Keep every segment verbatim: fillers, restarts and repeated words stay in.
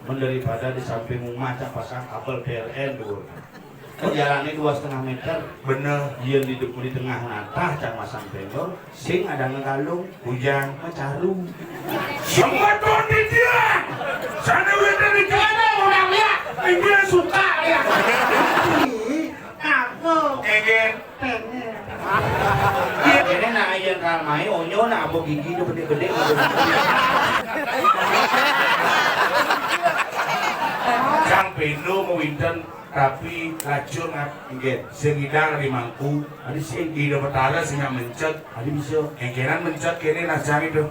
Daripada di samping rumah cang pasang kabel P L N dua. Jalannya dua setengah meter. Bener. Iya di, di tengah natah cang masang pendor. Sing ada ngegalung. Hujan. Macaru. Semua tuh di dia. Sana udah di sana orang lihat. Ini suka ya. Aku. Kegen. Kene na ayen ramai onyo na abo gigi do gede-gede gitu. Sang pendo mawinten tapi lacur ngap nggih. Sing idang di mangku, adi sing Ida Betara sing ngap mencet, adi bisa. Engkenan mencet kene nasang itu.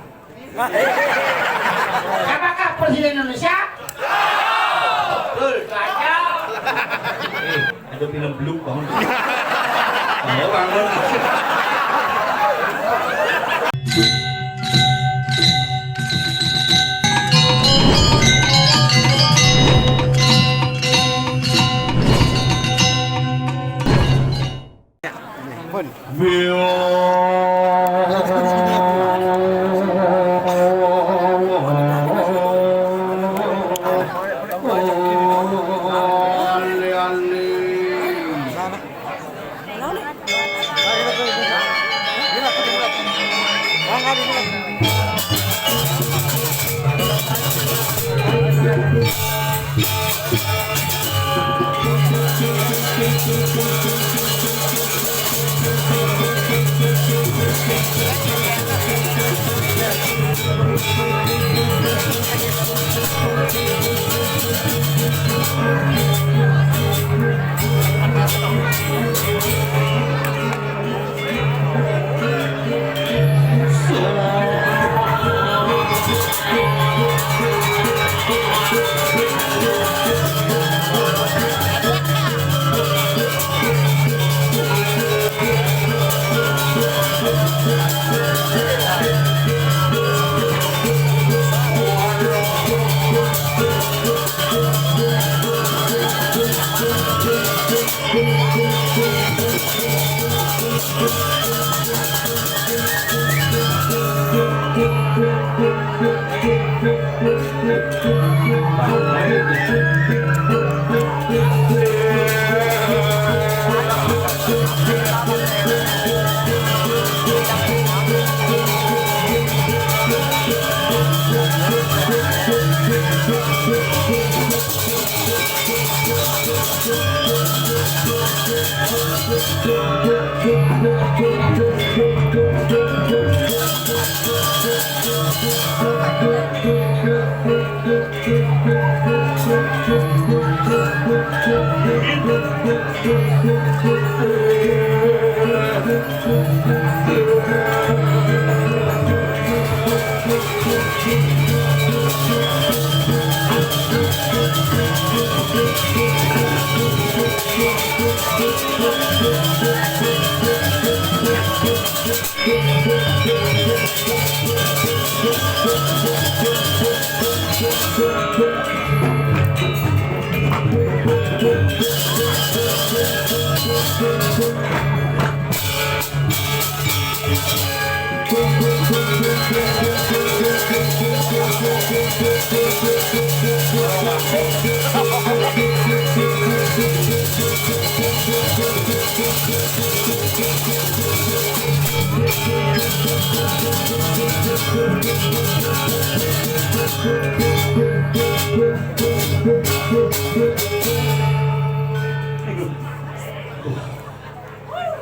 Apakah Presiden Indonesia? Betul, lancar. Eh, ada film belum bangun. Ayo bangun.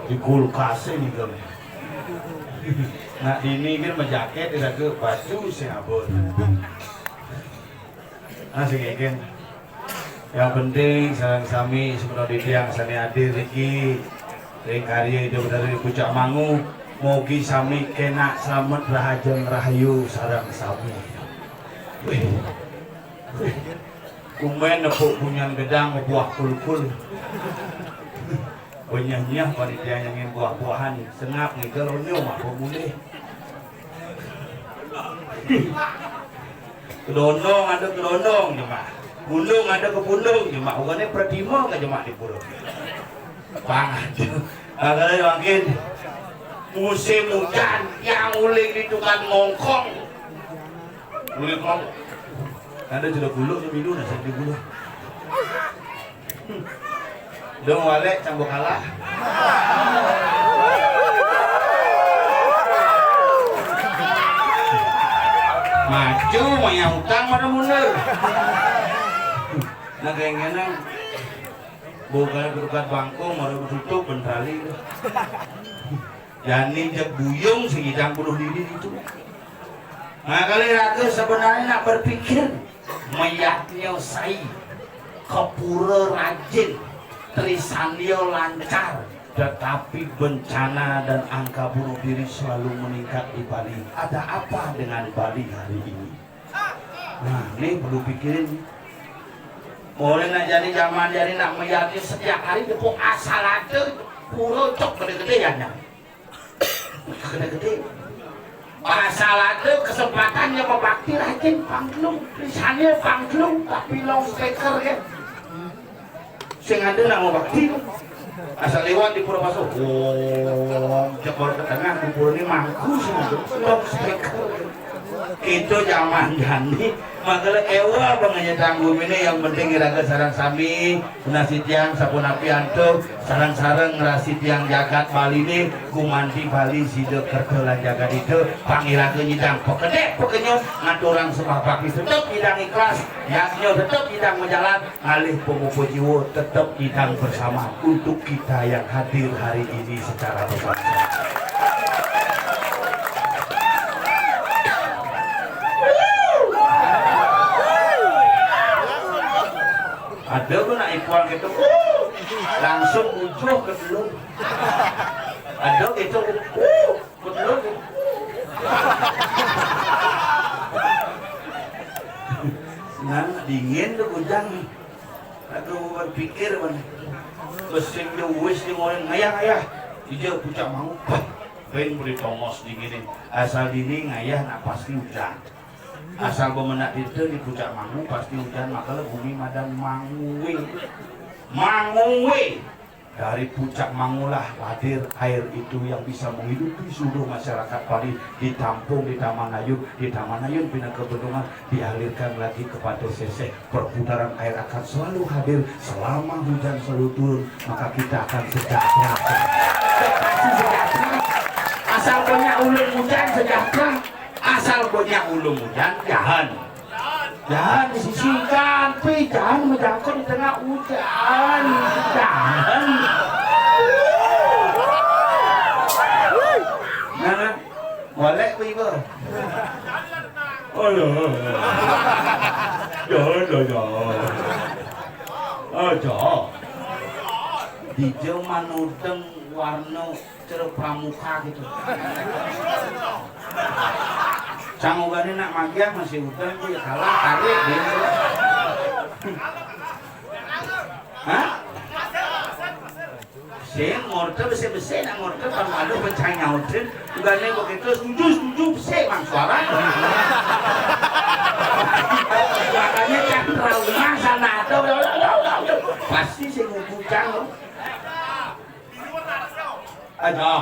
Di kulkas ini kan. Nah, ini kan menjaket, dia ke baju sing abot. Nah, sing ngeken. Yang penting sareng sami semeton titiang sane hadir niki ring karya Ida Betara ring Pucak Mangu, mugi sami kenak slamet rahajeng rahayu sareng sami. Wih. Wih. Kumen nepuk punyan gedang bebuah kulkul. Benyah-nyah panitia nyengin buah-buahan sengap ngigel onyo mabuk mulih. Kedondong ada kedondong jemak. Pundung ada kepundung jemak. Urane pratima ka jemak di pura. Pang ada. Agak mungkin musim hujan yang uling di tukang ngongkong. Uling ngongkong. Ada jeruk bulu semilu nasi di bulu. Dong walek campur kalah. Maju maya utang mana mundur. Nah, kayaknya nang bukan berkat bangkong, mau tutup bentrali. Jani jeg buyung sing idang bunuh diri itu. Nah, kali raga sebenarnya nak berpikir, mayatnya sai, kepura rajin, trisandia lancar, tetapi bencana dan angka bunuh diri selalu meningkat di Bali. Ada apa dengan Bali hari ini? Nah, ini perlu pikirin. Boleh nak jadi zaman jadi nak mayatnya setiap hari tepuk asal ada pura cok gede-gede ya, nyam. Gede-gede. Asal ada kesempatannya mau bakti rajin pangkelung, lisannya pangkelung, tapi long speaker ya. Sing ada nak mau bakti. Asal lewat di Pura Paso. Oh, cek baru ke tengah, kumpul ini mangku sih, long speaker. Itu zaman jani, makanya ewa banganya tanggung ini yang penting iraga sarang sami, nasitiang, sapunapi antuk, sarang-sarang ngrasitiang jagat Bali ini, gumanti Bali sida kerta lan jagat itu, pangiraga nyidang pekedek pekenyum, ngaturang sembah bakti tetep nyidang ikhlas, yadnya tetep nyidang majalan, ngalih pemupa jiwa tetep nyidang bersama untuk kita yang hadir hari ini secara bersama. Ada tu nak ikuan gitu, langsung ujuh ke dulu. Ada gitu, ke dulu. Nah, dingin tu bujang. Aku berpikir mana. Besing dia wis dia orang ngayah-ngayah. Ija pucak mau. Pah. Ring beri tongos dingin ni. Asal dini ngayah nak pasti hujan. Asal bemenak dita di pucak mangu pasti hujan, makanya bumi madan manguwe. Manguwe. Dari pucak mangulah hadir air itu yang bisa menghidupi seluruh masyarakat Bali, ditampung di Taman Ayun, di Taman Ayun pinaka bendungan, dialirkan lagi ke Pantai Seseh. Perputaran air akan selalu hadir selama hujan selalu turun, maka kita akan sejahtera. Kita pasti sejahtera. Asal banyak ulun hujan sejahtera. Asal banyak ulun hujan, jahan. Jahan di sisi ikan, pi jahan menjangkau di tengah hujan. Jahan. Nah, nah. Walek ku iba. Aduh. Dah, dah, dah. Aja. Dija manudeng warna cara pramuka gitu. Sang ugané nak magiah masih udeng, ya kalah, tarik gitu. Hah? Sing ngorta besi-besi nak ngorta pan malu pencang nyautin. Ugané begitu setuju, setuju, besi mang suara. Makanya cang trauma sana ada. Pasti sing ngugu cang. Aja.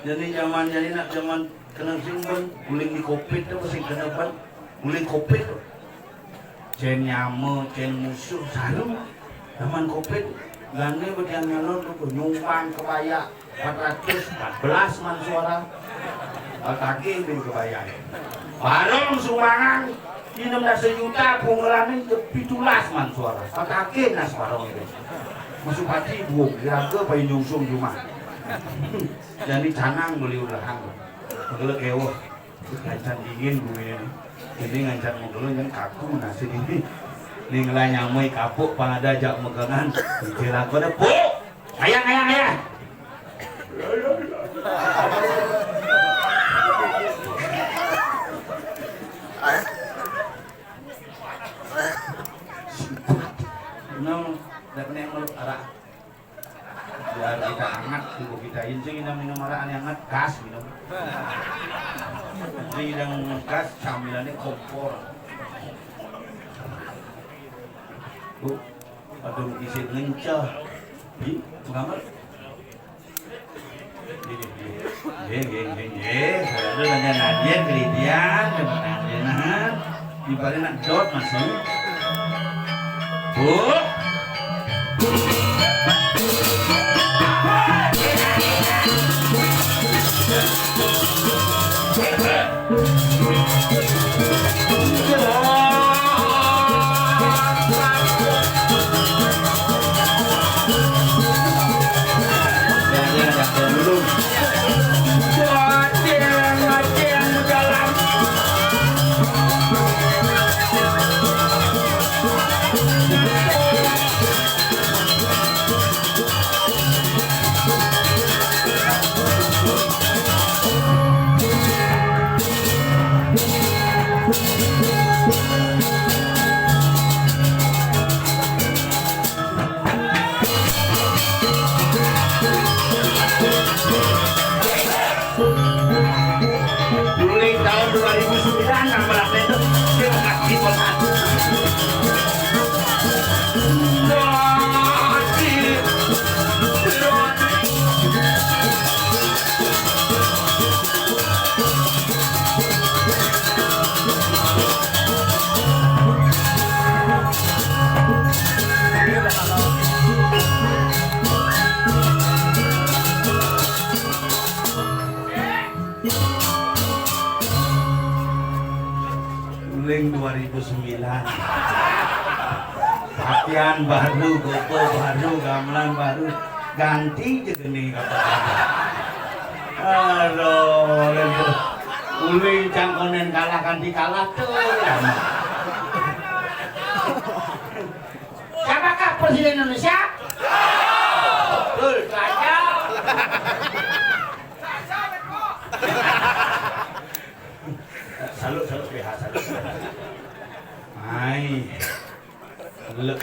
Jadi zaman jadi nak zaman kena sing ban, guling di covid tu masih kena ban, guling covid tu. Cen nyama, cen musuh saru. Zaman covid, gane betiang nyalon tu nyumbang kebaya empat ratus empat belas man suara. Atagih bin kebaya. Barong sumbangan enam belas juta, punggalan ni pitulas man suara. Atagih nas barong itu. Masuk hati buang, kira-kira payu nyungsung cuma. Jadi canang beli ulahan. Kalau kewah. Ngancan dingin bumi ini. Ini ngancan mengkelu yang kaku nasi dini. Ini ngelai nyamai kapuk pang ada jak megangan. Ijil aku ada, "Bu! Ayah, ayah, ayah!" No, dah kena yang meluk arah. Biar kita hangat, tubuh kita. Ini sing minum arak aneh hangat, gas minum. Ini yang gas, sambilannya kompor. Bu, aduh, isi ngencah. Di, gambar. Nggih, nggih, nggih, nggih. Saestu panjenengan, nggih, keridian, panjenengan. Di balik nak dot masuk. Bu. Mulai tahun dua ribu sembilan, nambah itu. Terima kasih, Bapak. Uling dua ribu sembilan. Pakaian baru, gopo baru, gamelan baru, ganti je geni kata. Aduh, uling cang konen kalah, ganti kalah tuh. Siapakah Presiden Indonesia? Betul saja. Salut, salut, B H, salut. Ai. Lek.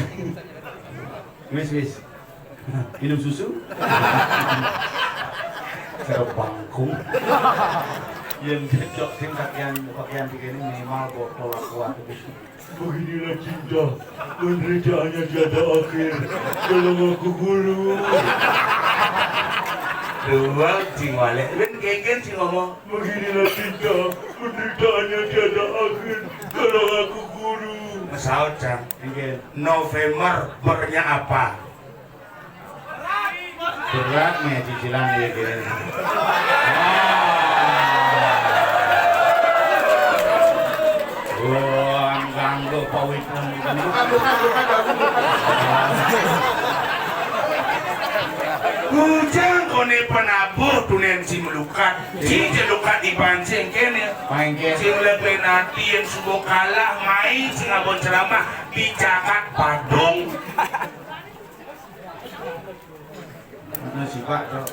Wis, wis. Minum susu. Cara bangkung. Yang cocok sing pakaian, pakaian begini minimal botol aqua. Beginilah cinta, menderitaannya tiada akhir. Tolong aku, Guru. Dua, sing walek. Ben kengken sing ngomong. Beginilah cinta, menderitaannya tiada akhir. Tolong aku, Guru. Mesaut, Cang. Kengken. November, bernya apa? Berat nih cicilan dia kira. Wah, ganggu pawitan. Bukan, bukan, bukan, bukan, bukan. Bujang kone penabuh tunen si melukat. Si jelukat di pancing kene. Pancing. Si melepe nanti yang subuh kalah main si ngabon ceramah di Cakak Padung. Nah, si Pak, tuh.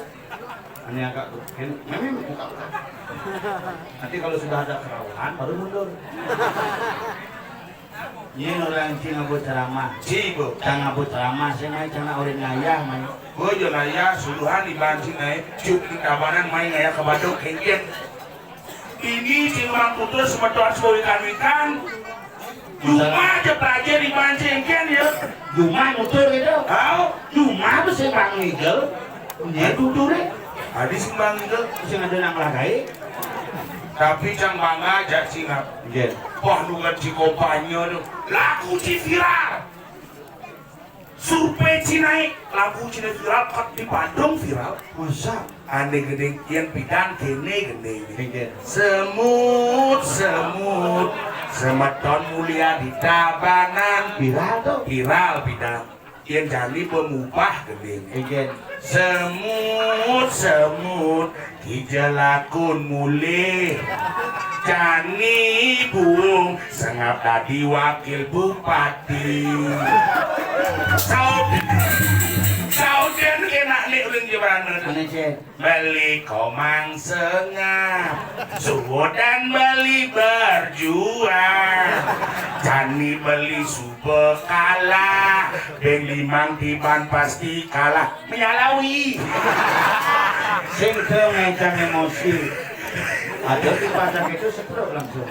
Ini agak, ini, ini buka. Nanti kalau sudah ada kerawahan, baru mundur. Ini orang cing ngabut ceramah. Cibo. Cang ngabut ceramah, saya main cang orang ngayah, main. Oh, yo ngayah, suruhan di banci naik, cuk di tabanan, main ngayah ke Badung, kengkeng. Ini cing Mang Putus, semeton sewikan-wikan. Juma aja pelajar di banci, kengkeng, ya. Juma nutur gitu. Tahu? Juma tuh si Bang Ngigel. Dia tuture. Tadi si Bang Ngigel. Sing ada nang lagai. Tapi cang bangga aja singap. Nggih. Wah, nu kan si kompanye tuh. Lagu si viral. Survei Cina, lagu Cina viral, kat di Bandung viral. Masa? Ane gede kian pidan kene gede. Nggih. Semut, semut, semeton mulia di Tabanan. Viral tuh. Viral pidan. Yen jani pemubah gending. Nggih. Semut, semut, kijelakun mulih. Jani buung sengap dadi wakil bupati. Saut, saut yen enak nek ulun Jembrana. Ane, Cek. Beli komang sengap, suwudan beli berjuang. Jani beli suba kalah, ben limang tiban pasti kalah. Menyalawi. Sing do ngecang emosi. Ada di pasar itu setruk langsung.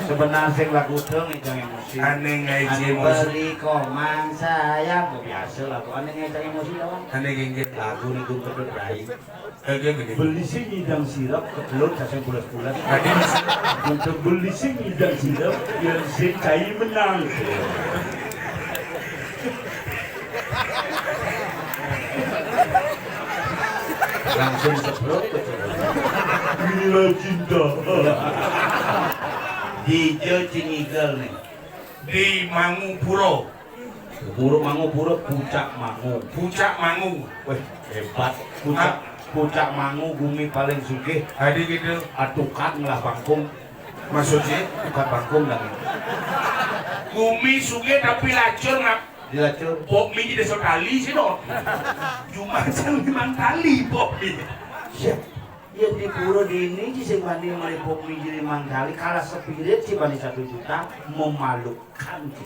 Sebenarnya sing lagu dong yang emosi. Aneh ngaji emosi. Beli komang saya, biasa lagu aneh ngaji emosi doang. Aneh gengge. Lagu nih gue pedot rai. Beli sing ngidang sirep, kebelut sasing pulas-pulas. Untuk beli sing ngidang sirep, yang sing cai menang. Langsung sebrot ke Bila cinta. Di Jocing Eagle nih. Di Mangupuro. Pura Mangu, pura Pucak Mangu. Pucak Mangu. Weh, hebat. Pucak, Pucak Mangu, gumi paling sugih. Adi gitu. Atukat ngelah bangkung. Maksudnya? Tukat bangkung lagi. Gumi sugih tapi lacur ngap. Dilacur. Pok mi jadi satu kali sih dong. Cuma sang limang kali pok mi. Siap. Yén di pura dini ci sing bani meli pop mi limang kali, kalah spirit ci bani satu juta, memalukan ci.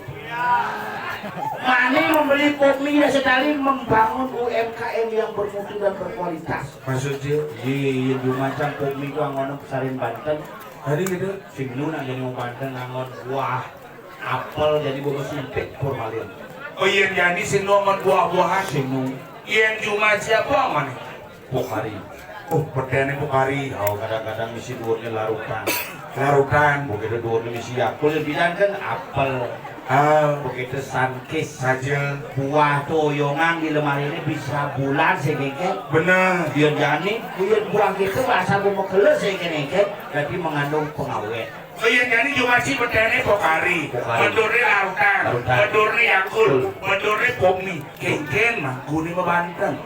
Mani membeli pop mi ya sekali membangun U M K M yang bermutu dan berkualitas. Maksudnya? Iya, iya, di macam pop mi itu angono pesarin Banten. Hari gitu. Sing nu nak jadi wong Banten angon buah apel jadi bungkus suntik formalin. Oh iya, jadi sing nu angon buah-buahan. Sing nu. Iya, cuma siapa mana? Pokari. Oh, petene Pokari. Oh, kadang-kadang misi dhuwurne larutan. Larutan. Begitu dhuwurne misi Yakult, ya bilang kan apel. Ah. Begitu Sunkist. Saja. Buah toyongan di lemari ini bisa bulan sing ngengket. Bener. Yen jani, yen buah gitu asal mau megeles sing ngengket, jadi mengandung pengawet. Oh, yen jani cuma si petene Pokari. Pokari. Bedurne larutan. Larutan. Bedurne Yakult. Betul. Bedurne Pop Mi. Kengken mah, guni mah Banten.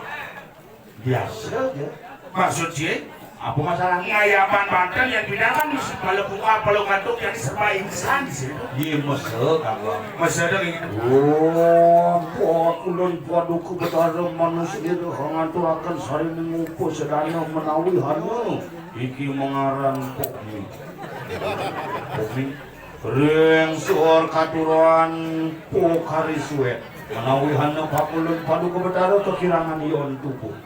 Biasa aja. Maksud sih? Apa masalahnya? Ngayapan Banten yang pindah kan kalau buka, kalau ngantuk yang serba insan di sini. Iya, mesel, Kang Bang. Mesel ada kayak gitu. Oh, wah, kulon paduka betara manusia itu ngaturaken sari ngupu sedana menawi hanu. Iki mengaran Pok Mi. Pok Mi. Ring suor katuran Pokari Suwet. Menawi hana pakulun paduka betara kekirangan yon tubuh.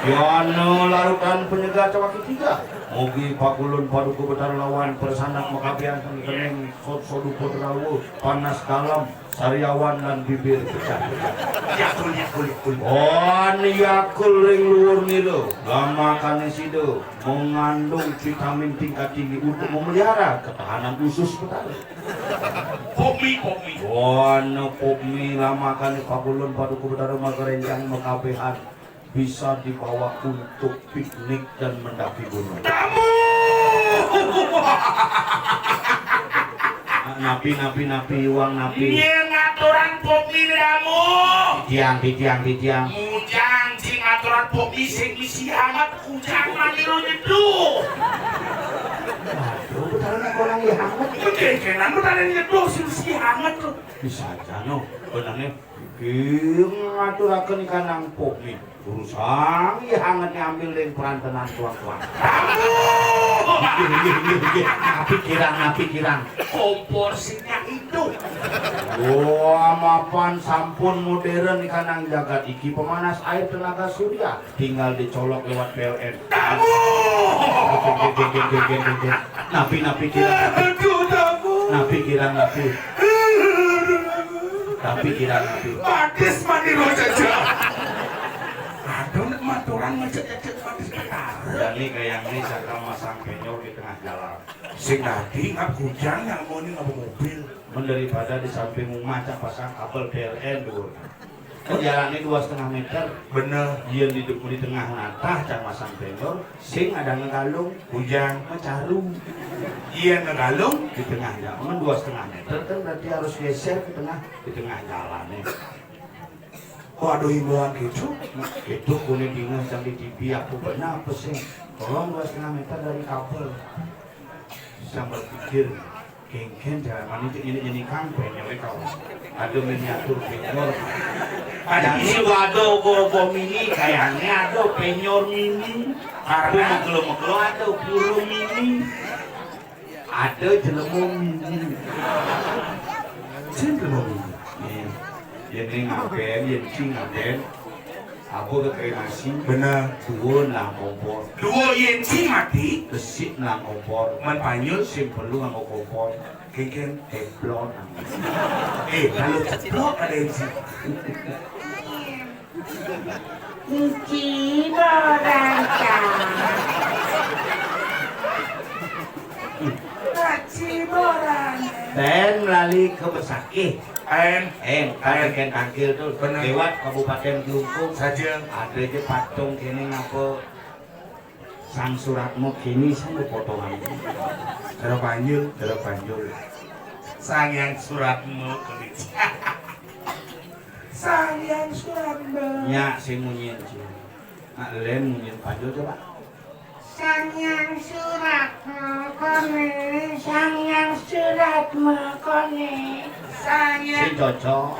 Yana larutan penyegar cawaki tiga. Mugi pakulun paduka betara lawan persanak makabian kening sod sodu podrawa panas dalam sariawan lan bibir pecah-pecah. Yakul, yakul, yakul. On yakul ring luur nira. Lamakane sida mengandung vitamin tingkat tinggi untuk memelihara ketahanan usus betara. Pop Mi, Pop Mi. Wana Pop Mi lamakane pakulun paduka betara makarenjang makabehan bisa dibawa untuk piknik dan mendaki gunung. Tamu. Napi, napi, napi, uang napi. Yen ngaturan Pop Mi tamu. Titiang, titiang, titiang. Mujang sing ngaturan Pop Mi sing misi hangat. Kujang mani lo nyeduh. Waduh, betara nak orang yang hangat. Oke, kenapa betara nyeduh sing si hangat lo? Bisa aja no, benangnya. Iki ngaturaken ikan nang Pop Mi. Urusang ya hangat ambil ring perantenan tuang-tuang. Nggih, nggih, nggih, nggih. Napi kirang, napi kirang. Kompor singa itu. Wah, mapan sampun modern ikan nang jagat iki pemanas air tenaga surya. Tinggal dicolok lewat P L N. Tamu. Napi, napi, kirang, napi. Aduh, tamu. Napi, kirang, napi. Tapi kirang, napi. Padis mani roh jaja. Aduh, nek maturan ngecek-ngecek padis petara. Jani kayang ini saka masang penyor di tengah jalan. Sing tadi ngap kujang, ngap moni, ngap mobil. Men daripada di samping rumah cak pasang kabel P L N dulu. Kan jalannya dua setengah meter. Bener. Yen di, di tengah natah cang masang pendor, sing ada ngegalung, kujang, mecaru. Yen ngegalung di tengah jalan dua setengah meter kan berarti harus geser ke tengah, di tengah jalannya. Kok ada himbauan gitu? Gitu kuning dingin cang di T V aku benar apa sih? Tolong dua setengah meter dari kabel. Bisa berpikir. Kengken jaman itu ini, ini kang penyore kau. Ada miniatur penyore. Ada isi waduh gogo mini, kayaknya ada penyor mini. Aku mekelo-mekelo ada puro mini. Ada jelemo mini. Sing jelemo mini. Nih, ini ngapain, ini ngapain. Apa ke kremasi? Bener. Duo nang kompor. Duo yén sing mati. Besik nang kompor. Men panyul sing perlu nganggo kompor. Kéngkén teplon. Eh, kalau ceplok ada yang sih. Iki barang. Kaci barang. Ben lali ke Besakih. Em, em, Em. Kabupaten Tangkil tuh. Bener. Lewat Kabupaten Klungkung. Saja. Ada aja patung kene ngapa Sang Suratmo kene sampe potongan. Cara panjul, cara panjul. Sang Hyang Suratmo kene. Sang Hyang Suratmo. Nyak sing munyin, Ci. Nak len munyin panjul coba. Sang Hyang Suratmo kene, Sang Hyang Suratmo kene. Sang Hyang Sing cocok.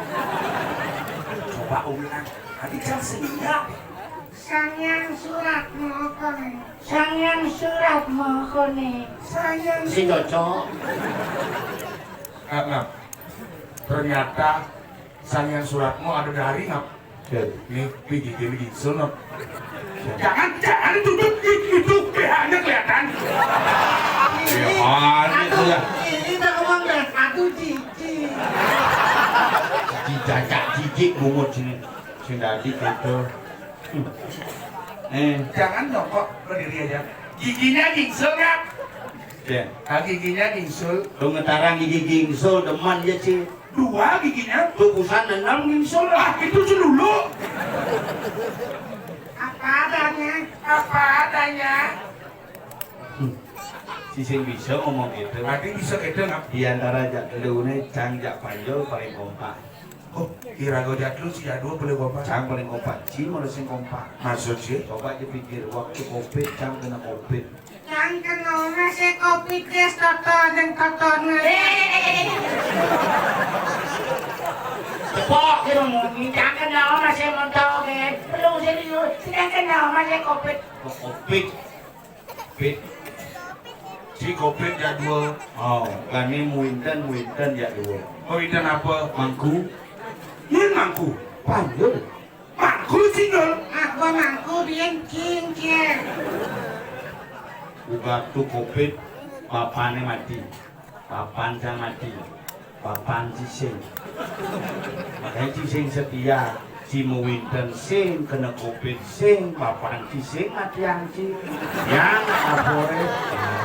Coba ulang. Ati jang sing iya. Sang Hyang Suratmo kene. Sang Hyang Suratmo kene. Sang Hyang Sing cocok. Nah, nah. Ternyata Sang Hyang Suratmo ada dari ngap. Nih, pi gigi ini gingsul, no. Jangan, jangan ditutup, i- itu B H-nya kelihatan. Iya, aneh tuh ya. Ini tak ngomong deh, aku cici. Cici jajak, cici bungut sini. Sing dadi gitu. Hmm. Eh. Jangan nyokok, berdiri aja. Giginya gingsul, Kak. Ya. Ah, giginya gingsul. Lu ngetarang gigi gingsul, demen ya, Ci. Dua giginya. Tubusan enam gingsul. Ah, itu celulu. Apa adanya? Apa adanya? Hmm. Si sing bisa ngomong gitu. Berarti bisa gitu, Kak? Di antara jak telu ne, cang jak panjul paling kompak. Oh, iraga jak telu si jak dua boleh kompak. Cang paling kompak. Ci malah sing kompak. Maksud sih? Coba dipikir, waktu covid, cang kena covid. Cang kena masih covid, guys, toto dan toto. Tepok, dia ngomong, cang kena masih motor, guys. Belum serius, cang kena masih covid. Kok covid? Pit. Si covid jadwal. Oh, kami muinten, muinten jadwal. Muinten apa? Mangku. Yén mangku. Panjul. Mangku sinul. Apa mangku biyen cincin. Uga tu covid, bapane mati. Papan cang mati. Papan ci sing. Makanya ci sing setia. Ci mewinten sing kena covid sing papan ci sing matiang ci. Yang kapore.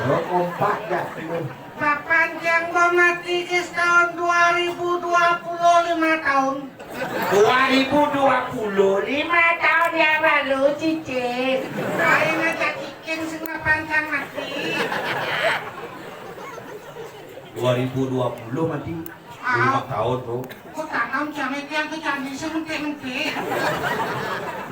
Lo kompak jak tuh. Papan cang mau mati ke tahun dua ribu dua puluh lima tahun. Dua ribu dua puluh lima tahun yang lalu, Cici. Ayo ngajak ciking sing papan cang mati. Dua ribu dua puluh mati. Ah. Lima tahun, Bro. Ku tanam cang iki aku cang iso mentik-mentik.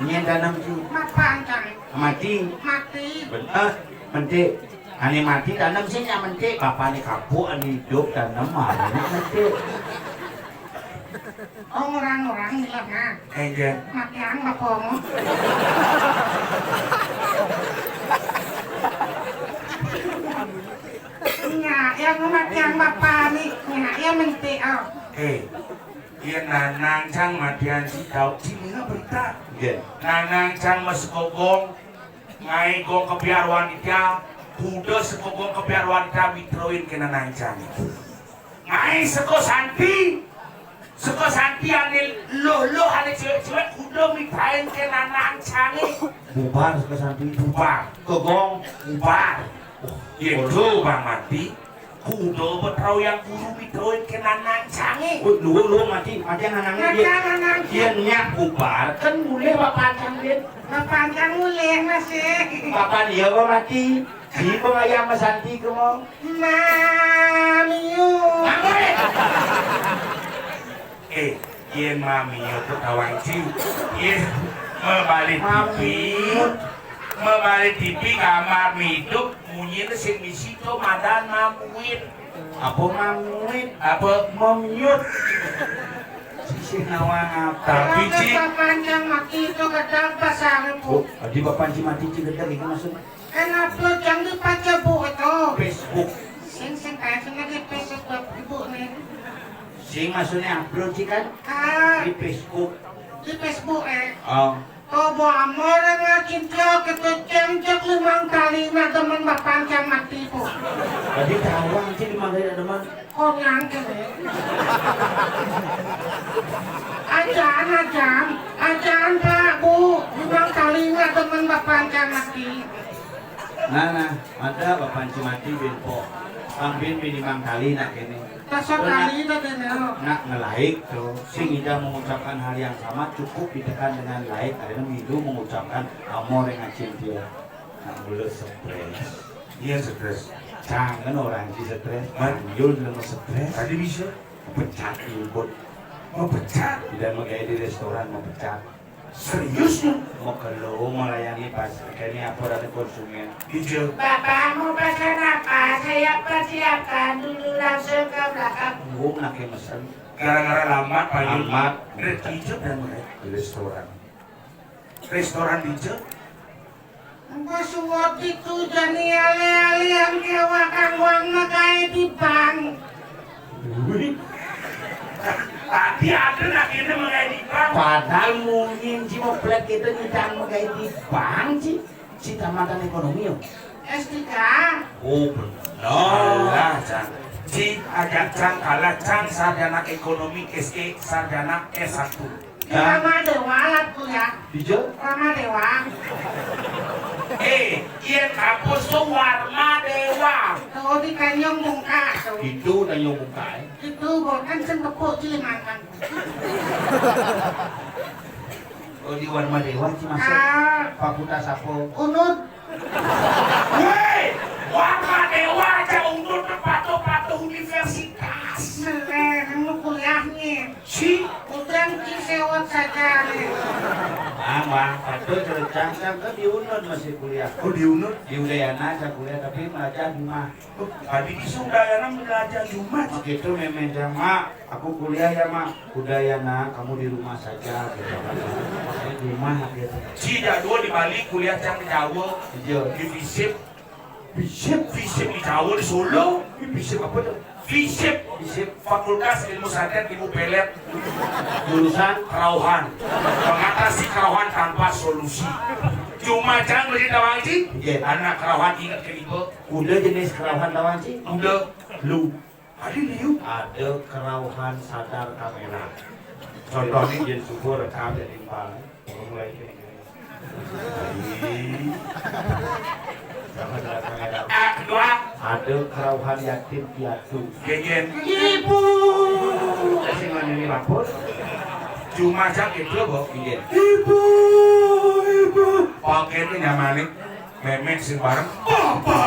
Nyén tanam, Ci? Mapan cang. Mati. Mati. Bener, mentik. Ane mati tanam sing nyak mentik. Bapane kapuk, ane idup tanam, ane mentik. Oh, orang-orang ngiler, nah. Enggak. Matiang bapamu. Nyak, ya, matiang bapane. Nyak, ya, mentik, oh. Eh, iya, nanang cang matian si tau, ci ninga berita. Iya. Nanang cang mas gogong, ngai gong kebiar wanita, kuda segogong kebiar wanita mitroin ke nanang cang. Ngai seko santi, seko santi ane loh-loh ane cewek-cewek kuda mitain ke nanang cange. Bubar seko santi. Bubar. Kegong. Bubar. Yen lo bang mati, kuda betrau yang guru mitroin ke nanang cange. Woi, luwung, luwung mati, mati nanang dia. Mati nanang. Yen nyak bubar, kan mulih bapancang dia. Bapancang mulih masih. Bapak dia kok mati. Di pengayam santi ke mau. Mamiu. Mangkuri. Eh, yen mamiu kok tawang ci. Yen mebalik T V. Mamiu. Mebalik T V kamar miduk munyi sing misi to madan mamuin. Apa mamuin? Apa mamiu? Sisi nawang apa? Tapi ci. Papancang mati itu gedang pasang. Oh, di bapan ci mati ci gedang itu maksudnya. Kan upload yang di Facebook itu. Facebook. Sing, sing, kayak sing di Facebook ibu nih. Sing maksudnya upload sih kan? Ah. Di Facebook. Di Facebook, eh. Oh. Oh, Bu Amor, ngacinta kita cengcek limang kali, nak demen bapancang mati, Bu. Tadi tawang sih di mana ya, demen? Konyang kene. Ajan, ajan, ajan, Pak, Bu. Limang kali nak demen bapancang mati. Nah, nah, ada bapancang mati, bin po. Pambin bin limang kali nak ini. Tasakali tadi, Nel. Nak ngelaik tuh, sing ida mengucapkan hal yang sama cukup ditekan dengan laik, karena milu mengucapkan amor yang acil dia. Nak mula stres. Iya, stres. Jangan orang si stres. Hah? Yul nama stres. Tadi bisa. Pecat di ubud. Mau pecat? Tidak, mau kayak di restoran, mau pecat. Serius lu? Mau kalau melayani pas, kayaknya apa, ada konsumen. Hijau. Bapak mau pesan apa? Saya persiapkan dulu, langsung ke belakang. Gua nak yang mesen. Gara-gara lambat, Pak Yul. Lambat. Red hijau dan merah. Di restoran. Restoran hijau. Engko suwot itu jani ale-ale yang kewa kang wang megae di bank. Wih. Tadi ada nak kene megae di bank. Padahal mungkin si moplet kita nyidang megae di bank sih. Si tamatan ekonomi yo. S tiga. Oh, bener. Alah, Cang. Si agak Cang kalah, Cang sarjana ekonomi, S E sarjana S satu. Di Rama Dewa lah kuliah. Di je? Rama Dewa. Eh, iya, kampus tuh Warma Dewa. Tuh di Tanjung Bungka tuh. Itu Tanjung Bungka, eh. Itu bukan sing tepuk Cilimantan. Oh, di Warma Dewa sih masuk. Ah. Fakultas apa? Unud. Woi, Warma Dewa aja Unud, patuh-patuh universitas. Melen, lu kuliahnya. Si? Udah, ki sewot saja nih. Mama, patuh cerita, kan di Unud masih kuliah. Oh, di Unud? Di Udayana saya kuliah, tapi belajar di rumah. Oh, tadi di Udayana belajar di rumah. Begitu, memang sama. Aku kuliah ya, Mak. Udah ya, Nak, kamu di rumah saja, gitu. Saya di rumah, gitu. Si jadwal di Bali kuliah, Cang, di Jawa. Iya. Di FISIP. FISIP? FISIP di Jawa, di Solo. Ini FISIP apa tuh? FISIP. FISIP. Fakultas Ilmu Santet, Ilmu Pelet. Jurusan? Kerauhan. Mengatasi kerauhan tanpa solusi. Cuma Cang beli tawang, Ci. Iya. Anak kerauhan ingat ke ibu. Udah jenis kerauhan tawang, Ci? Udah. Lu. Ada liu. Ada kerauhan sadar kamera. Contohnya, yen subuh rekam ya timpal. Mulai gini-gini. Ih. Sama sadar kamera. Ah, kedua. Ada kerauhan yatim piatu. Gegen. Ibu. Sing ngene ini lapor. Cuma Cang itu, Bu. Iya. Ibu, ibu. Pakainya nyamane. Memek sing bareng, "Papa!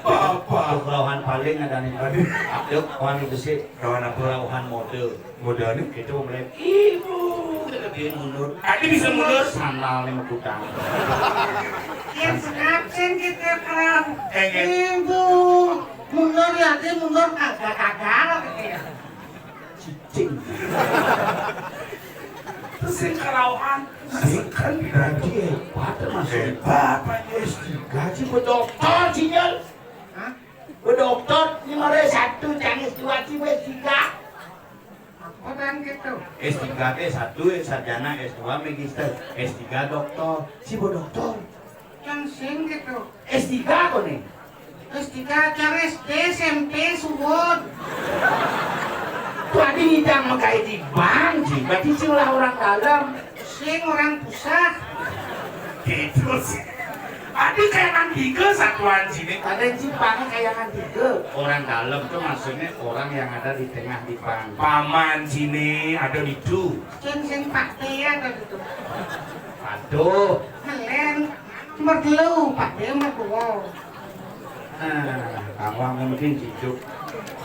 Papa!" Kerauhan paling ada nih. Aduh, wani besi. Kerauhan apa? Kerauhan mode. Mode nih? Kita mulai, "Ibu!" Kita biar mundur. Tadi bisa mundur? Sandal nih mekutang. Yang senap sing kita kerauh. Eh, eh. Ibu! Mundur ya, dia mundur kagak-kagak gitu ya. Cicing. Terus sing kerauhan. Sing kan berarti hebat, Mas. Hebat. S tiga sih, bedoktor sih, Jal. Hah? Bedoktor, ini mare satu, Cang, S dua sih, S tiga. Apa dan gitu? S tiga teh satu, sarjana, S dua magister, S tiga doktor. Si bedoktor. Yang sing gitu. S tiga kok nih? S tiga, Cang, S D, S M P, suwun. Tuh, adi ngidang megai di bank, Ji. Berarti sing lah orang dalam. Sing orang pusat. Gitu sih. Adi kayangan tiga satuan sini. Ada Ji, bank kayangan tiga. Orang dalam tuh maksudnya orang yang ada di tengah di bank. Paman sini ada di tu. Sing, sing Pak T ada di tu. Aduh. Melen. Nomor telu, Pak D, nomor dua. Nah, kamu mungkin cincuk.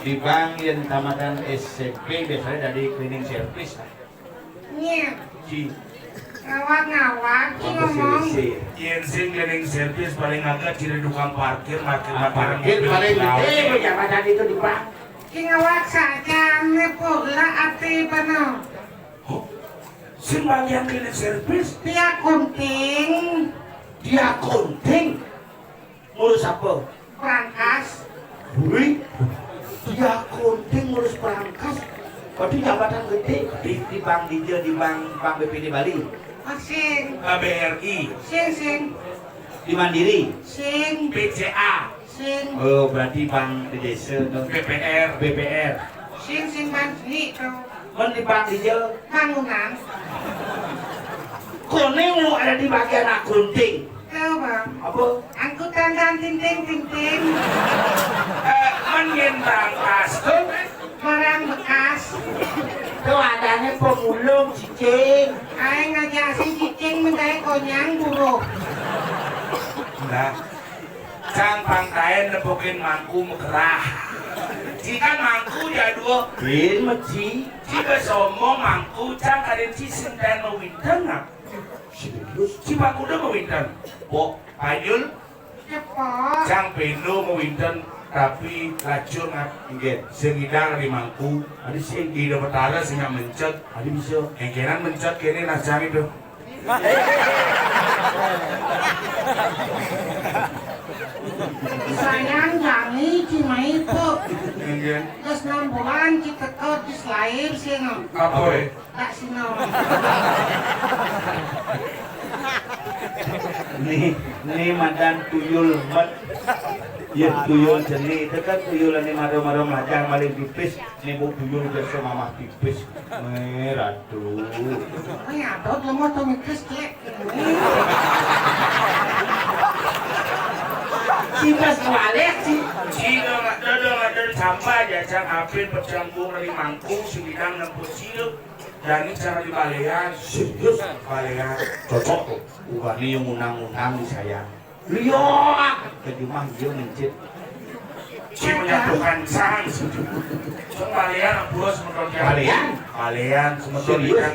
Di bank yang tamatan S M P biasanya dari cleaning service. Iya. Ci. Ngawak-ngawak, Ci ngomong. Yen sing cleaning service paling agak ciri tukang parkir, parkir, ah, parkir parkir mobil paling gede, pejabat itu di bank. Ci ngawak saja, ini pula ati penuh. Huh? Sing bagian cleaning service? Dia kunting. Dia kunting? Ngurus apa? Perangkas. Wih, dia kunting ngurus perangkas. Berarti jabatan gede di, di bank di, di bank, bank B P D Bali. Sing. K B R I. Sing, sing. Di Mandiri. Sing. B C A. Sing. Oh, berarti bank di desa to. B P R. B P R. Sing, sing bank seni to. Mun di bank hijau. Bangunan. Kuning lu ada di bagian akunting. Tahu, Bang? Apa? Angkutan dan tinting-tinting. Eh, mun yen bank kas to. Barang bekas. Tuh adanya pemulung cicing. Aing ngajak si cicing minta konyang buruh. Nah, cang pangkaén nepukin mangku megerah. Jika mangku jadul. Bin meci. Jika somo mangku cang kadén ci sinten mawinten nak. Serius? Ci pakuda mawinten. Pok, Payul. Cepot. Cang pendo mawinten, tapi lacur ngap. Nggih. Sing ngidang di mangku. Adi sing di Betara sing ngap mencet. Adi bisa. Engkenan mencet kéné nah cang itu. Sayang jani ci maipu. Nggih. Terus enam bulan ci tekot di selair sih no. Apa, eh? Tak sino. Nih, nih madan tuyul met. Ya tuyul jeni itu kan tuyul ini maro-maro melajang maling pipis. Nih bu tuyul biasa mamah pipis. Merah tuh. Ini ada lemah tuh mikis cek. Sibas kewalik sih. Sino nggak ada, nggak ada sampah jajang apin pecangkung dari mangkung sing ngidang nempuh silo. Jani cara di balean. Serius? Balean. Cocok tuh. Ubani yang ngundang-ngundang di saya. Liyo, ke rumah dia mencit. Ci menyatukan sang. Sing balean ampura semeton. Balean? Balean semeton. Serius? Ikan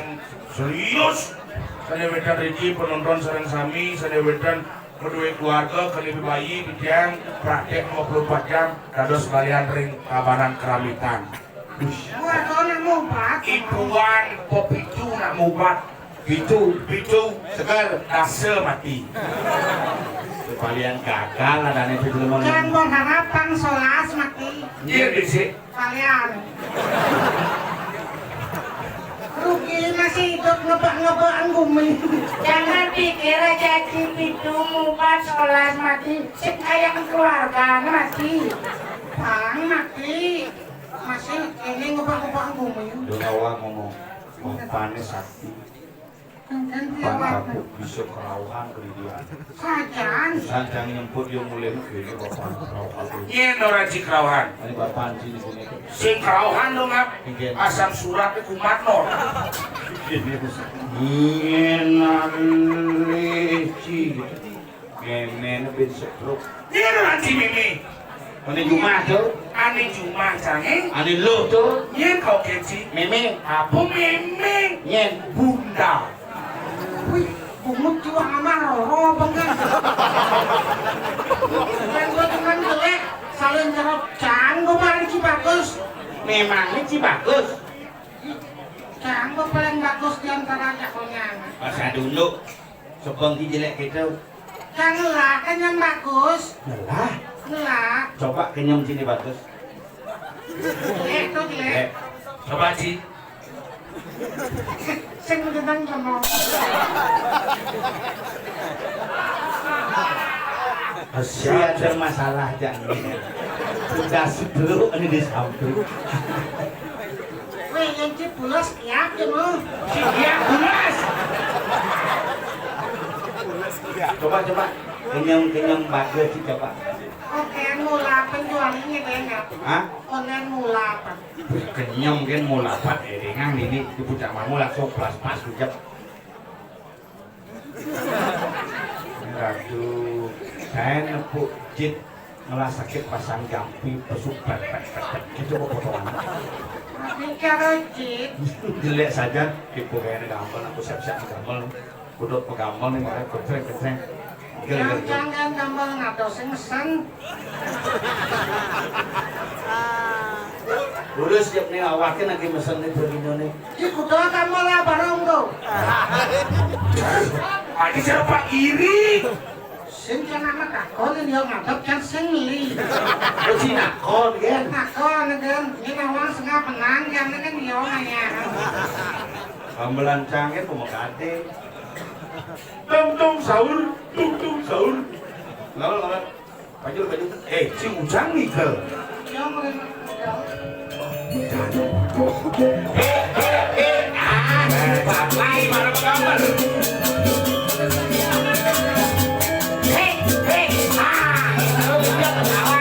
serius. Sané wénten riki penonton sareng sami, sané wénten madué keluarga, kaliyan bayi, titiang praktek dua puluh empat jam dados balean ring Tabanan Keramitan. Wah, to nak mubat. Ipuan pepitu nak mubat. Pitu, pitu, seger, dasa mati. Balean gagal adané itu jelema. Jangan berharap pang solas mati. Iya, dhisik. Balean. Rugi masih hidup ngebak-ngebak gumi. Jangan pikir aja ci pitu mubat solas mati. Sing kaya keluarga mati. Bang mati. Masih ini ngebak-ngebak gumi. Dona wa ngomong, bapane sakti. Kan dia Pan waktu. Kapuk bisa kerauhan kelidian. Sajan. Sajan nyemput yang mulai kene bapak kerauhan. Yen ora ci kerauhan. Ini bapak sini sini. Sing kerauhan dong, Ngap. Nggih. Asam surat kumat no. Yen aleci gitu. Mémé bin setruk. Iya lho, Aji Mémé. Ané jumah to? Ané jumah, Cang, eh? Ané luh to? Yén kau keci. Mémé. Apa mémé? Yén. Bunda. Wih, bungut jiwa amar, roh, bengen. Main gua cuman jelek, salin jeruk, Cang, gua paling ci bagus. Memangnya ci bagus? Cang, gua paling bagus di antara jagonya. Masa dulu. Coba ngelah kenyem bagus. Ngelah? Ngelah. Coba kenyem sini bagus. Jelek tuh, jelek. Eh, coba, Ci. Sing menentang sama. Siap ada masalah, Cang. Udah sebelum ini disamping. Weh, yang ci pulas kiap ya, mau. Ci kiap pulas. Coba, coba. Kenyem, kenyem bagus sih, coba. Oke, mula penjualnya banyak. Hah? Onen mula apa? Kenyem kan mula apa? Eh, dengan ini di puncak mangu langsung plus pas ucap. Aduh, saya nepuk jit ngelah sakit pasang jampi pesuk pet pet pet pet gitu kok potongan. Bicara jit. Jelek saja, tipu kayaknya gampang aku siap-siap gampang. Kudu pegampang nih, makanya kenceng kenceng. Gel gel gel. Jangan gampang ngato sing mesen. Urus jep nih awakin lagi mesen nih begini nih. Di kuda kamu lah bareng tuh. Adi siapa iri? Sing kena mah takon dia ngadep kan sing li. Uji nakon kan? Nakon kan. Ini nawang sengah menang kan kan dia nanya. Gamelan cangin pemekate. Tung tung sahur, tung tung sahur. Lawan, lawan. Maju, maju. Eh, si Ujang nih, Kel. Eh, eh, eh, ah, si Bapak marah gambar. Eh, eh, ah, kalau dia ketawa.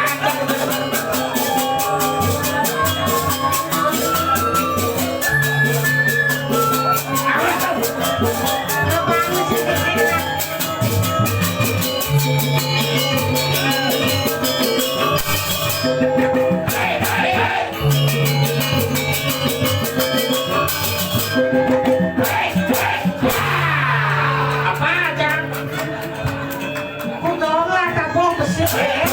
Apa, Cang? Kudu lah, tabuh besi, eh.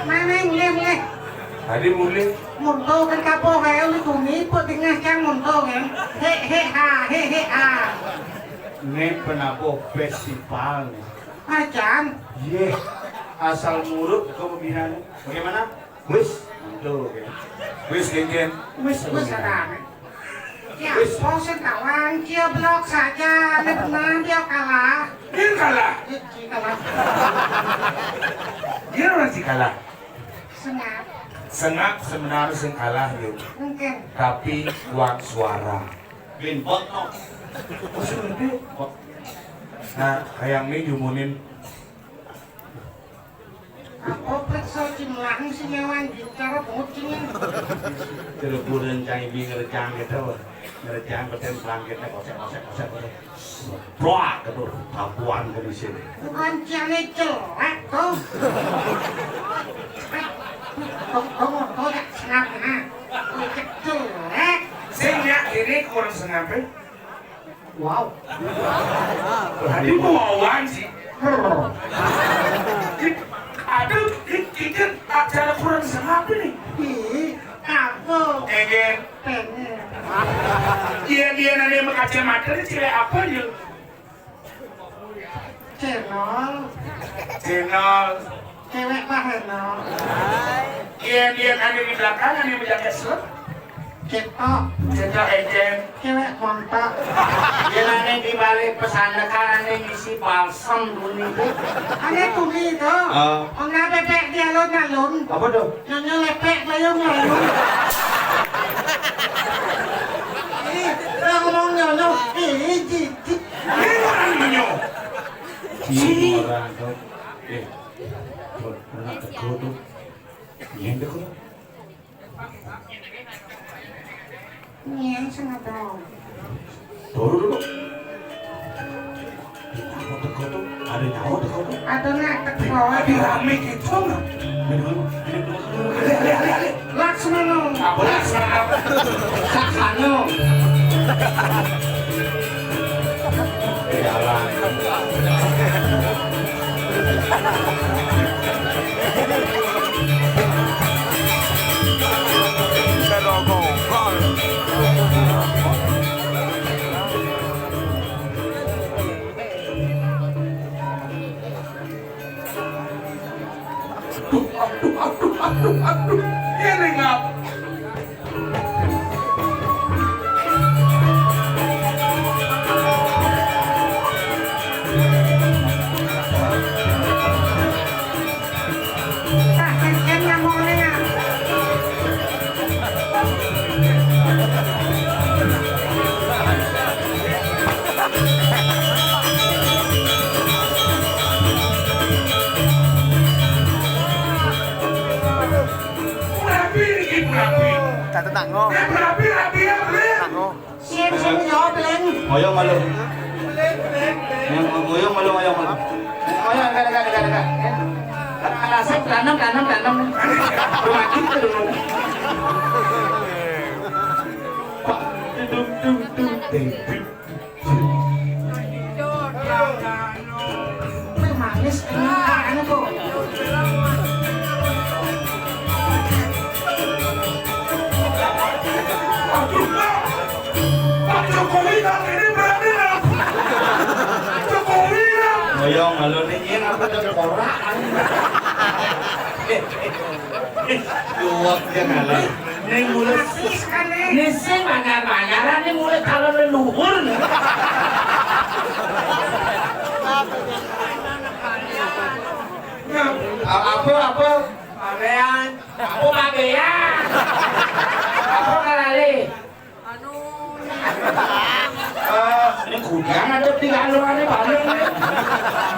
Mana yang mulai, mulai? Tadi mulai. Muntul kan kapo kayak lu tuni, kok tengah cang muntul kan? He, he, ha, he, he, ha. Ini penabuh festival nih. Acan. Yeh, asal murut kau pembinaan. Bagaimana? Wis, tuh, oke. Wis, Genjen. Wis, wis, ada. Ya, wis. Bosen kawan, dia blok saja, ini benar dia kalah. Dia kalah. Dia, dia kalah. Dia orang si kalah. Sengap. Sengap sebenarnya sing kalah, yuk. Mungkin. Tapi uang suara. Bin bot no. Oh, sudah. Nah, kayak ini jumunin. Apa periksa jumlah si nyawan gitar bocing? Terus bulan cai bi ngerjang gitu, ngerjang beten pelangkitnya kosek, kosek, kosek, kosek. Brak gitu, tabuan ke di sini. Bukan ciane jelek tuh. Tong, tong, tong, ya, senap, nah. Jelek. Sing ya, ini kurang sengape. Wow. Tadi mau wawan sih. Aduh, kita acara kurang sengape nih. Ih, aku. Pengen. Pengen. Iya, dia nanya sama kacamata, ini cewek apa, ya? Cendol. Cendol. Cewek bahenol. Iya, dia nanya di belakang, nanya menjaga slot. Cetok. Cetok ejen. Cewek montok. Dia nanya di balik pesandekan, nanya ngisi balsem bunyi itu. Ada bunyi itu. Oh. Enggak bebek di alun-alun. Apa tuh? Nyonya lepek layung-layung. Ih, ngomong nyonya. Ih, jijik. Ini orang nyonya. Sini. Orang tuh. Eh, tuh, anak teko tuh. Nyen teko. Nyen sing ada. Turu dulu. Nyawa teko tuh, ada nyawa teko tuh. Ada nak teko. Ada rame gitu nggak? Ada, ada, ada, ada. Laksmana. Apa Laksmana? Sasana. Jalan. Aduh, aduh, aduh, aduh, aduh. Ini ngap. Rapi niki, rapi. Kata tango. Rapi, rapi, ya, boleh. Tango. Sing, sing, yo, Blen. Ngoyong malu. Yang ngoyong malu, ngoyong malu. Ngoyong, dekat, dekat, dekat, dekat. Alasep, tanam, tanam, tanam. Rumah kita dulu. Pak, Wih, manis, enak, enak kok. Aduh, Pak. Pak Jokowi kali ini berani, Pak. Pak Jokowi, Pak. Ngoyong malu nih, Yin, apa tuh, korak, anjing. Luwak dia ngalah. Ning mulai ning sing anyar-anyaran ning mulai calon leluhur. Apa, apa? Pabean. Apa pabean? Apa kalali? Anu. Eh, ini gudang ada di kalungane paling.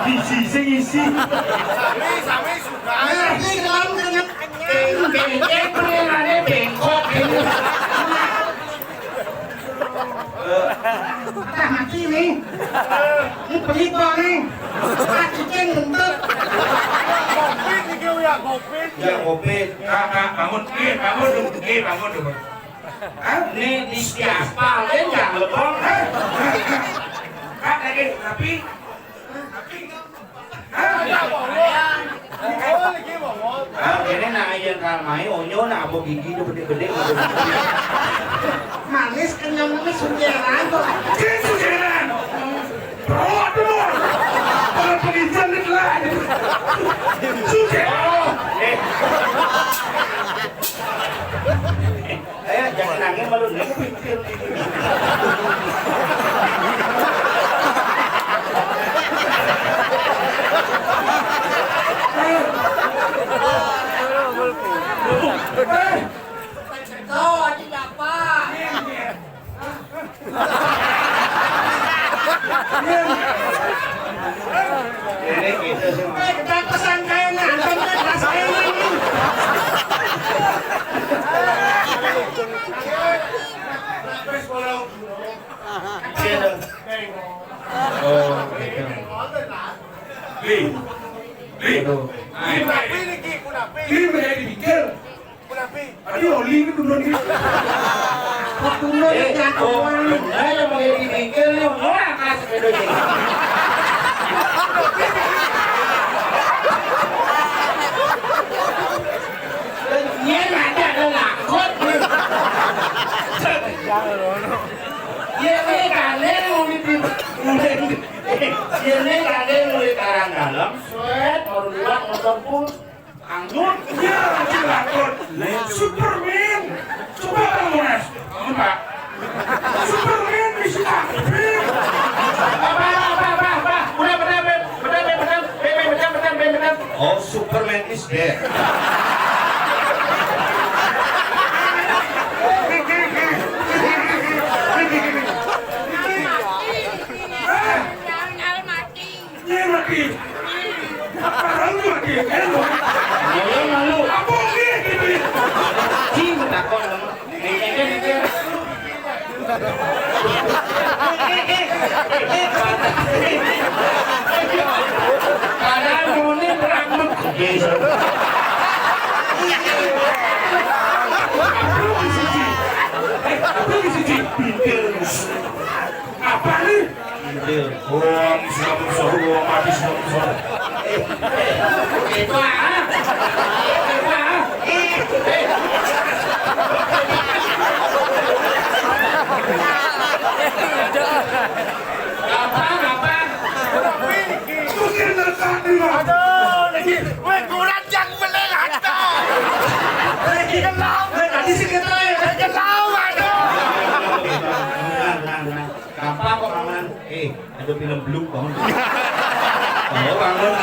Isi, isi, isi. Sami, sami suka. Ini dalam dengan beng-, bengkok ini. Tah mati nih. Ini pelit nih. Mati kan ngentut. Covid iki ya, covid. Ya, covid. Kak, Kak, bangun. Eh, bangun dulu. Eh, bangun dulu. Hah? Ini di siapa? Ini yang lepon. Hah? Hah? Hah? Kak, lagi, tapi, tapi, hah? Ini nak ayen ramai, onyo nak apa gigi tu gede-gede. Manis kenyang ini sujeran kok. Ini sujeran. Rawat dulu. Kalau penginjam ni telah. Sujeran. Oh, eh. Eh, jangan nangis malu nih. Tuh, aja apa? Ini kita semua. Eh, kita pesan kayak nganten kan pas kayak ini. Oh, gitu. Li. Li. Aduh. Li, Li, menjadi pikir. Aduh, Li ini dulu, Li. Waktu dulu, eh, ya, oh, bener yang menjadi pikir, Li. Orang kasih pedenya. Yen ada, ada lakon. Yen ini kalian mau di, mau di, yen ini kalian mau di Karang Dalam, sweat, baru liwat motor pun, anggur. Ya, ada lakon. Superman. Coba kamu, Mas. Kamu, Pak. Superman bisa. Apa, apa, apa, apa? Udah, benar, benar, benar, benar, benar, benar, benar, benar. Oh, Superman is dead. Hah? Iya, mati. Parah lu mati. Ayo, malu. Apa dia gitu ya? Cing, takon. Padahal dunia rambut. Apa nih? Iya. Wong sudah musuh, wong mati sudah musuh. Itu ah. Itu ah. Apa, apa? Aduh, lagi. Weh, kurang yang bener ada. Lagi kenal. Weh, tadi sih kita ya. Kenal, aduh. Nah, nah, nah. Gampang kok, Paman. Eh, ada film belum, Paman. Oh, Paman.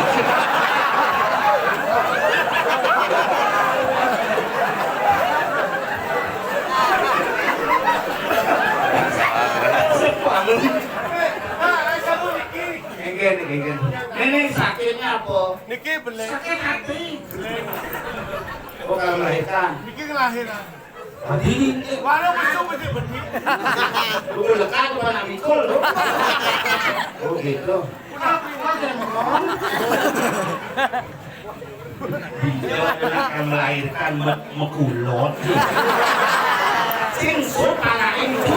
Paman. Genggen, genggen. Ini sakitnya apa? Niki beling. Sakit hati. Oh, kalau melahirkan. Niki ngelahiran. Hadirin, eh, walau mesum aja benih. Lu lekat apa nak mikul lu? Oh, gitu. Udah, udah, jangan ngomong. Dia anak yang melahirkan me-, mekulot. Sing sup anak itu.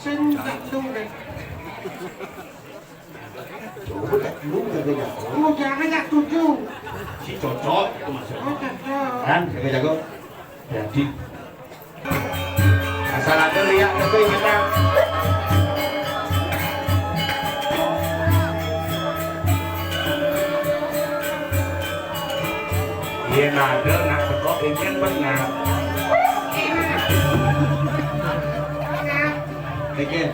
Sing tak tuh deh. Coba tak lu jaga jago. Lu jangan tak tujuh. Si cocok itu maksudnya. Oh, cocok. Kan jaga jago. Jadi asal ada lihat tapi kita. Iya, nada nak teko ingin benar. Ingin.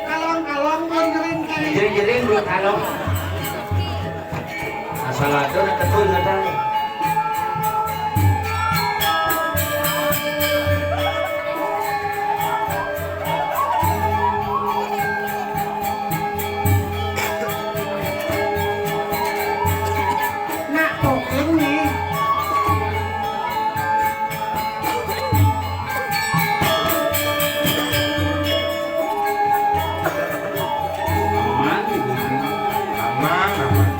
Kalong-kalong, kalong kering, kering. Jering-jering, kalong. Asal ada nak teko ingatan. Nak kopi nih. Aman, aman, aman.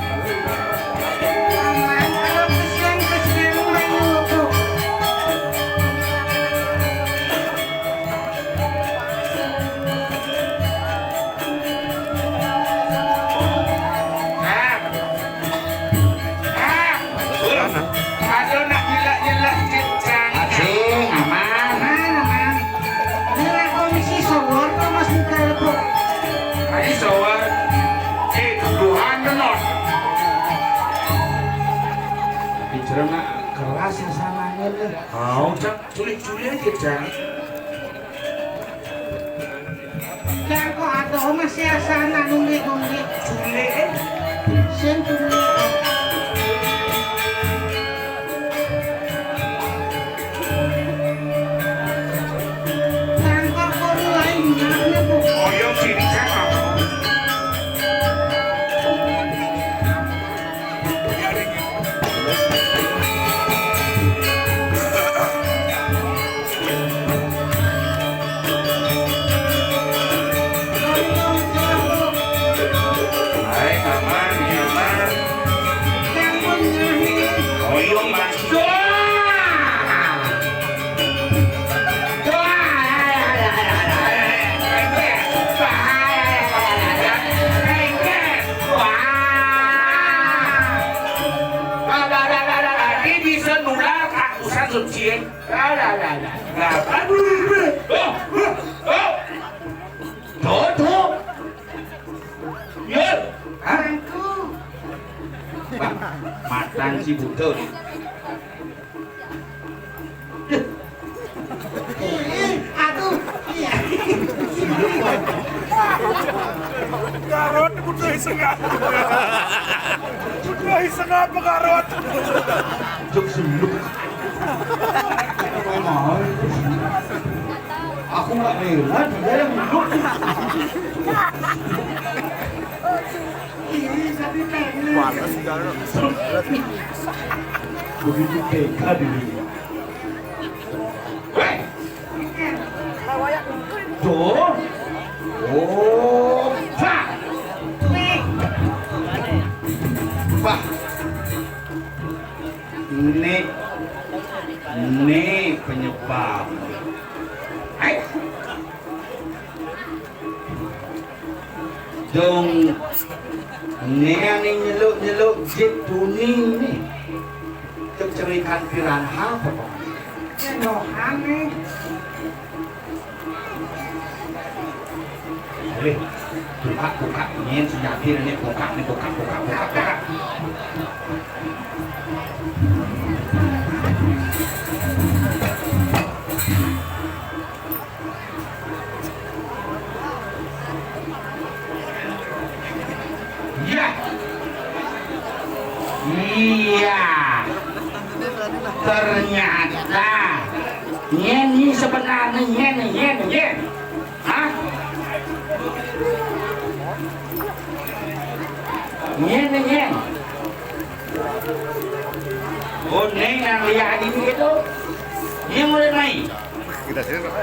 Aduh, nak nyelak-nyelak kecang. Asing, aman. Aman, aman. Ini lah komisi sawar, Pak, Mas Mikael, Pak. Ayo sawar. Eh, Tuhan, benar. Tapi cerana keras ya sananya, deh. Mau, Cak. Culik-culik aja, Cak. Cang kok ada masih asana nunggu-nunggu. Culik, eh. Sing culik. Cang kok kono lain, mana, Bu? Oh, iya, sini, Cak. Hai, aman, nyaman. Oyong, Mas. Doa! Doa! Wah. Lah, lah, lah, lah, lah. Ini bisa nular kakusan suci. Lah, lah, lah, lah. Lah, aduh. Oh, oh, oh. Tuh, tuh. Ya. Hah? Bang, matan si Buddha nih. Aduh, iya. Garot butuh iseng apa? Butuh iseng apa garot? Cuk sunduk. Aku nggak rela dia yang duduk. Panas garot. Begitu tega diri. Tuh. Oh, Pak. Pak. Ini, ini penyebab. Hai. Dong, ini ane nyeluk-nyeluk jit tuni nih. Cek cerikan piranha apa kok? Cenohan nih. Eh, buka, buka, ini senjata ini buka, ini buka, buka, buka, buka. Iya. Iya. Ternyata nyen ni sebenarnya nyen, nyen, nyen. Hah? Nyen, nyen. Oh, neng nang lihat ini gitu. Nyen mulai main. Kita sini, Pak.